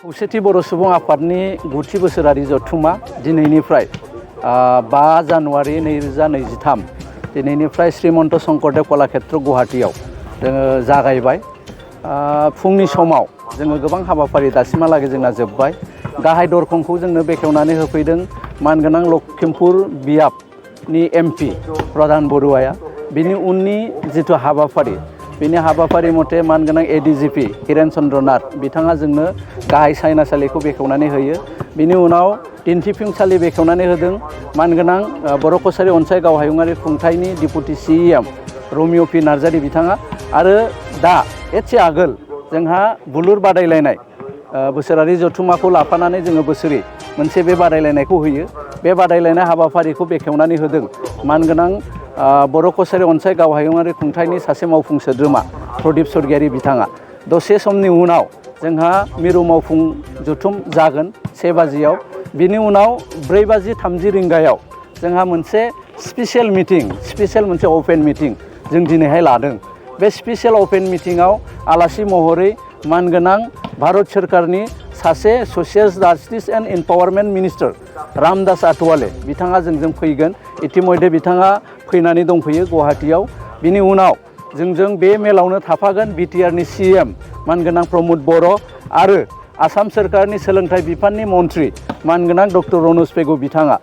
खौसेथि बर' सुबुं आफादनि 9थि बोसोरारि जथुमा दिनैनिफ्राय 5 जानुवारि 2023 दिनैनिफ्राय श्रीमन्त शंकरदेव कलाक्षेत्र गुवाहाटीयाव जोङो जागायबाय। फुंनि समाव जोङो गोबां हाबाफारि दासिमहालागै जोंना जोब्बाय। गाहाय दरखंखौ जोंनो बेखेवनानै होफैदों मानगोनां लखिमपुर बियाबनि MP प्रधान बरुवाया। बिनि उननि जिथु हाबाफारि बिनि हाबाफारि मथे मानगोनां ADGP हिरेन चन्द्र नाथ बिथाङा जोंनो गाहाय सायनासालिखौ बेखेवनानै होयो। बिनि उनाव दिन्थिफुंसालि बेखेवनानै होदों मानगोनां बर' कछारी अनसाय गावहायुङारि खुंथायनि डिपुटि CEM रमिअ पि नार्जारि बिथाङा। आरो दा एसे आगोल जोंहा बुलुर बादायलायनाय बोसोरारि जथुमाखौ लाफानानै जोङो बोसोरै मोनसे बे बादायलायनायखौ होयो। बे बादायलायनाय हाबाफारिखौ बेखेवनानै होदों मानगोनां बर' कछारी अनसाय गावहायुङारि खुंथायनि सासे मावफुं सोद्रोमा प्रदीप स्वर्गियारि बिथाङा। दसे समनि उनाव जोंहा मिरु मावफुं जथुम जागोन 1 बाजियाव। बिनि उनाव 4:30 रिंगायाव जोंहा मोनसे स्पेसियेल मोनसे अपेन मिटिं जों दिनैहाय लादों। बे स्पेसियेल अपेन मिटिङाव आलासि महरै मानगोनां भारत सोरखारनि सासे social justice and empowerment minister Ramdas Athawale बिथाङा जोंजों फैगोन। इतिमध्य बिथाङा फैनानै दंफैयो गुवाहाटीयाव। बिनि उनाव जोंजों बे मेलावनो थाफागोन BTRनि CM मानगोनां प्रमद बर' आरो आसाम सोरखारनि सोलोंथाइ बिफाननि मन्थ्रि मानगोनां डक्टर रनज पेगु बिथाङा।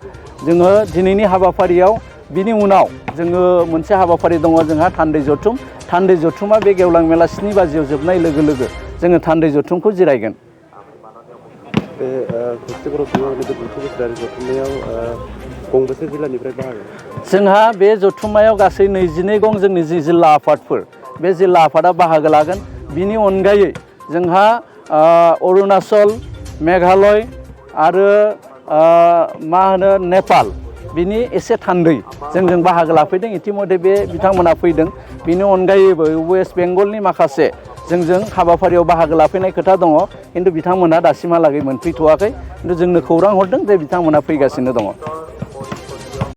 जोङो दिनैनि हाबाफारियाव बिनि उनाव जोङो मोनसे हाबाफारि दङ जोंहा थान्दै जथुम। थान्दै जथुमा बे गेवलां मेला 7 बाजियाव जोबनाय लोगो लोगो जोङो थान्दै जथुमखौ जिरायगोन। बे खौसेथि बर' सुबुं आफादनि 9थि बोसोरारि जथुम्मायाव गंबेसे जिल्लानिफ्राय बाहागो? जोंहा बे जथुम्मायाव गासै 22 गं जोंनि जि जिल्ला आफादफोर बे जिल्ला आफादा बाहागो लागोन। बिनि अनगायै जोंहा अरुणाचल, मेघालय आरो नेपाल बिनि एसे थान्दै जोंजों बाहागो लाफैदों। इतिमध्य बे बिथांमोना फैदों। बिनि अनगायैबो वेस्ट बेंगलनि माखासे जोंजों हाबाफारियाव बाहागो लाफैनाय खोथा दङ, खिन्थु बिथांमोना दासिमहालागै मोनफैथ'वाखै। खिन्थु जोंनो खौरां हरदों जे बिथांमोना फैगासिनो दङ।